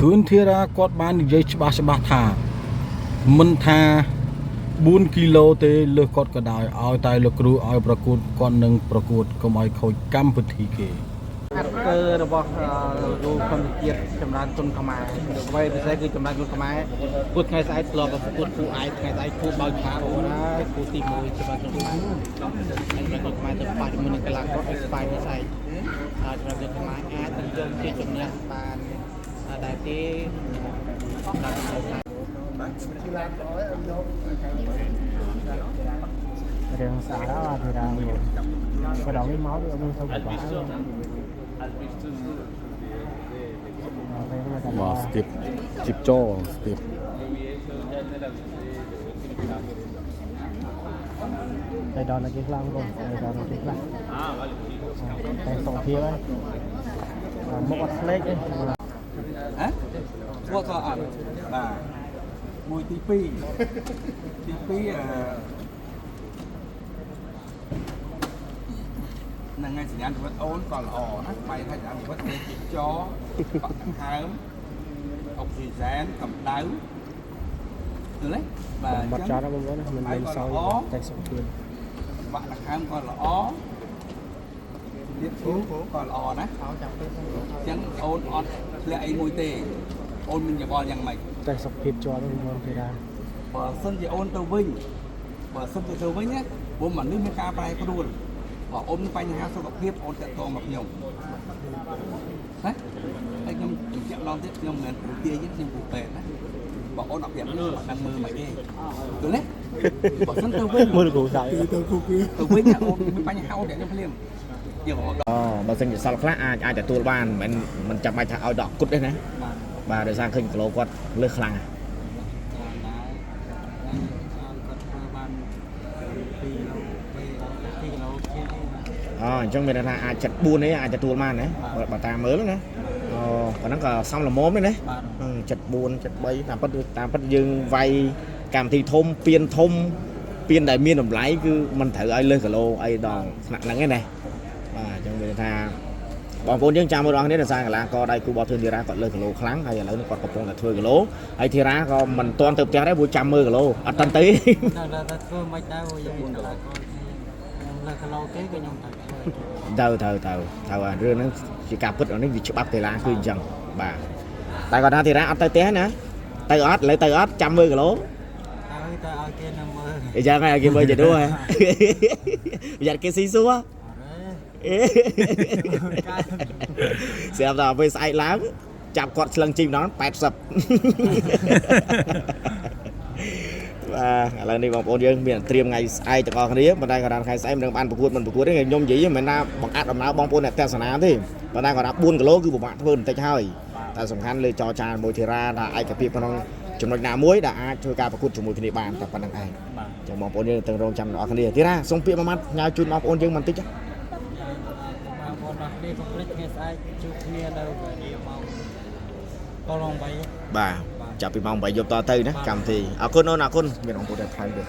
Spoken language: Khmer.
ធឿនធារាគាត់បាននិយាយច្បាស់ច្បាស់ថាមិនថា4គីឡូទេលើសគាត់ក៏ដោយឲ្យតែលោកគ្រូឲ្យប្រកួតគាត់នឹងប្រកួតកុំឲ្យខូចកម្មវិធីគេ អាត់កើរបស់លោកខំជាតិចម្រើនគុណខ្មែរអ្វីពិសេសគឺចម្រើនគុណខ្មែរគួតថ្ងៃស្អែកធ្លាប់ប្រកួតគូឯកថ្ងៃស្អែកគូបើកឆាបងប្អូនហើយគូទី1ចម្រើនគុណខ្មែរចម្រើនគុណខ្មែរទៅប៉ះជាមួយនឹងកីឡាករអេស្ប៉ាញថ្ងៃស្អែកហើយចម្រើនគុណខ្មែរអាចនឹងយកជាជំនះបានដែរទេដល់ទៅ រឿងស្អាតអត់ទីរាបើដល់នេះមកវាអត់មានសុខភាព បាទស្ទាបជីបចស្ទាប តែដល់គេខ្លាំងបងតែដល់គេខ្លាំងតែសុខភាពហ្នឹងមុខអត់ស្លេកទេ ហ៎ស្គាល់ស្គាល់អត់បាទមួយទី2ទី2អឺហ្នឹងហើយសញ្ញាជីវិតអូនក៏ល្អណាបាយថាសញ្ញាជីវិតមានជីចបាក់ដង្ហើមអុកស៊ីហ្សែនកម្ដៅយល់ទេបាទ បាត់ចោលបងប្អូនមិនមានសោយតែសុខភាព បាក់ដង្ហើមក៏ល្អទៀតក៏ល្អណាអញ្ចឹងអូនអត់ធ្លាក់អីមួយទេអូនមានយោបល់យ៉ាងម៉េច តែសុខភាពជាប់បងប្អូនទីរា បើសិនជាអូនទៅវិញបើសិនជាទៅវិញណាព្រោះមនុស្សមានការប្រែប្រួលបើអូនមានបញ្ហាសុខភាពអូនតាក់ទងមកខ្ញុំណាហើយខ្ញុំជម្រាបឡងទៀតខ្ញុំមិនមែនគ្រូទាយទេខ្ញុំគ្រូពេទ្យណាបើអូនអត់ប្រាប់ខ្ញុំអត់ដឹងមើលមិនទេយល់ទេបើសិនទៅវិញ មើលគ្រូសៅ ទៅវិញណាអូនមានបញ្ហាអូនប្រាប់ខ្ញុំភ្លាមយើងរហូតដល់ អូបើសិនជាសល់ខ្លះអាចអាចទទួលបានមិនមិនចាំបាច់ថាឲ្យដកគុតទេណាបាទដោយសារឃើញគីឡូគាត់លើសខ្លាំងហ៎ គាត់ធ្វើបាន2គីឡូ2គីឡូជាង អូអញ្ចឹងមានន័យថាអាច74នេះអាចទទួលបានណាបើតាមមើលណាអូប៉ុណ្ណឹងក៏សមល្មមទេណា បាទ 74 73តាមពិតតាមពិតយើងវាយកម្មវិធីធំពៀនធំពៀនដែលមានតម្លៃគឺមិនត្រូវឲ្យលើសគីឡូអីដល់ថ្នាក់ហ្នឹងទេណាបាទអញ្ចឹងមានន័យថាបងប្អូនយើងចាំមើលដល់គ្នាដោយសារកីឡាករដៃគូរបស់ធឿនធីរ៉ាគាត់លើសគីឡូខ្លាំងហើយឥឡូវនេះគាត់កំពុងតែធ្វើគីឡូហើយធីរ៉ាក៏មិនទាន់ទៅផ្ទះដែរព្រោះចាំមើលគីឡូអត់ទាន់ទៅ ដល់តែធ្វើមិនដែរព្រោះយើងកីឡាករខ្ញុំលើគីឡូគេក៏ខ្ញុំត្រូវធ្វើ ត្រូវត្រូវត្រូវត្រូវអារឿងហ្នឹងជាការពិតអានេះវាច្បាប់កីឡាគឺអញ្ចឹងបាទតែគាត់ថាធីរ៉ាអត់ទៅផ្ទះណាទៅអត់ឥឡូវទៅអត់ចាំមើលគីឡូ ហើយតែឲ្យគេនៅមើល អញ្ចឹងហើយឲ្យគេមើលទៅនោះហ៎ប្រយ័ត្នគេស៊ីសួរ អរេ ស្រាប់តែពេលស្អែកឡើងចាប់គាត់ឆ្លឹងជីម្ដង80បាទឥឡូវនេះបងប្អូនយើងមានត្រៀមថ្ងៃស្អែកទាំងអស់គ្នាប៉ុន្តែគាត់ថាថ្ងៃស្អែកមិនដឹងបានប្រកួតមិនប្រកួតទេខ្ញុំនិយាយមិនមែនថាបង្អាក់ដំណើរបងប្អូនអ្នកទស្សនាទេប៉ុន្តែគាត់ថា4គីឡូគឺពិបាកធ្វើបន្តិចហើយតែសំខាន់លើចរចាមួយធីរ៉ាថាឯកភាពក្នុងចំណុចណាមួយដែលអាចធ្វើការប្រកួតជាមួយគ្នាបានតែប៉ុណ្្នឹងឯងចឹងបងប្អូនយើងទាំងរងចាំទាំងអស់គ្នាធីរ៉ាសូមពាក្យមួយម៉ាត់ញ៉ាវជូនបងប្អូនយើងបន្តិច បងប្អូនអរគ្នាកុំភ្លេចថ្ងៃស្អែកជួបគ្នានៅវេលាម៉ោងកន្លង8 បាទចាប់ពីម៉ោង8យប់តទៅណាកម្មវិធីអរគុណអូនអរគុណមានអង្គពុទ្ធតែថ្លៃទៀត